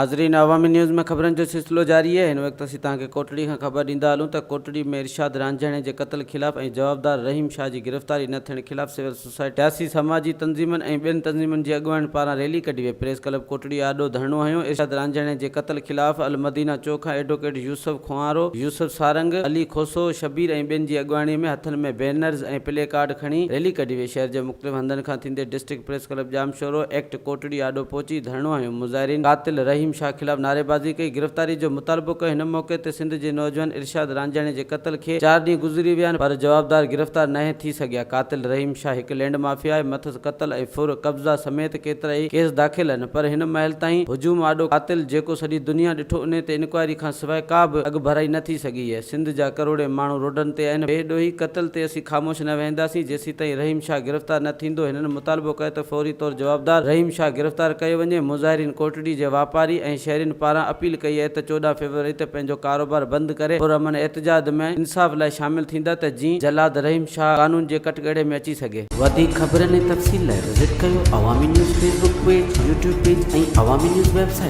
ناظرين عوامي نيوز ۾ خبرن جو سلسلو جاري آهي هن وقت اسين توهان کي ڪوٽڙي کان خبر ڏيندا هلون ته ڪوٽڙي ۾ ارشاد رانجهاڻي جي قتل خلاف ۽ جوابدار رحيم شاهه جي گرفتاري نه ٿيڻ خلاف سول سوسائٽي سياسي سماجي تنظيمن ۽ ٻين تنظيمن جي اڳواڻن پاران ريلي ڪڍي وئي پريس ڪلب ڪوٽڙي آڏو ڌرڻو هنيو ارشاد رانجهاڻي جي قتل خلاف المدينه چوڪ کان ايڊووڪيٽ يوسف کنوارو يوسف سارنگ علي کوسو شبير ۽ ٻين جي اڳواڻي ۾ هٿن ۾ بينرز ۽ پلي ڪارڊ کڻي ريلي ڪڍي وئي شهر جي مختلف هنڌن کان ٿيندي district press club Jamshoro act Kotri آڏو پهچي ڌرڻو هنيو، مظاهرين قاتل رحيم شاهه خلاف نعريبازي ڪئي، گرفتاري جو مطالبو ڪيو، هن موقعي تي سنڌ جي نوجوان ارشاد رانجهاڻي جي قتل کي چار ڏينهن گذري ويا آهن پر جوابدار گرفتار ناهي ٿي سگهيا، قاتل رحيم شاهه هڪ لينڊ مافيا آهي، مٿس قتل ۽ ڦر، قبضا سميت ڪيترائي ڪيس داخل آهن پر هن مهل تائين هجوم آڏو قاتل جيڪو سڄي دنيا ڏٺو انهي تي انڪوائري کانسواء ڪا به اڳڀرائي نه ٿي سگهي آهي، سنڌ جا ڪروڙين ماڻهو روڊن تي آهن، بي ڏوهي قتل تي اسين خاموش نه ويهنداسين، جيسيتائين رحيم شاهه گرفتار نه ٿيندو، هنن مطالبو ڪيو ته فوري طور جوابدار رحيم شاهه گرفتار ڪيو وڃي، مظاهرين ڪوٽڙي جي واپاري ۽ شهرين پاران اپيل ڪئي آهي ته 14 فيبروري تي پنهنجو ڪاروبار بند ڪري پرامن احتجاج ۾ انصاف لاء شامل ٿيندا ته جيئن جلاد رحيم شاهه قانون جي ڪٽڳڙي ۾ اچي سگهي. وڌيڪ خبرن ۽ تفصيل لاء وزٽ ڪيو Awami news Facebook page, YouTube page ۽ Awami news website.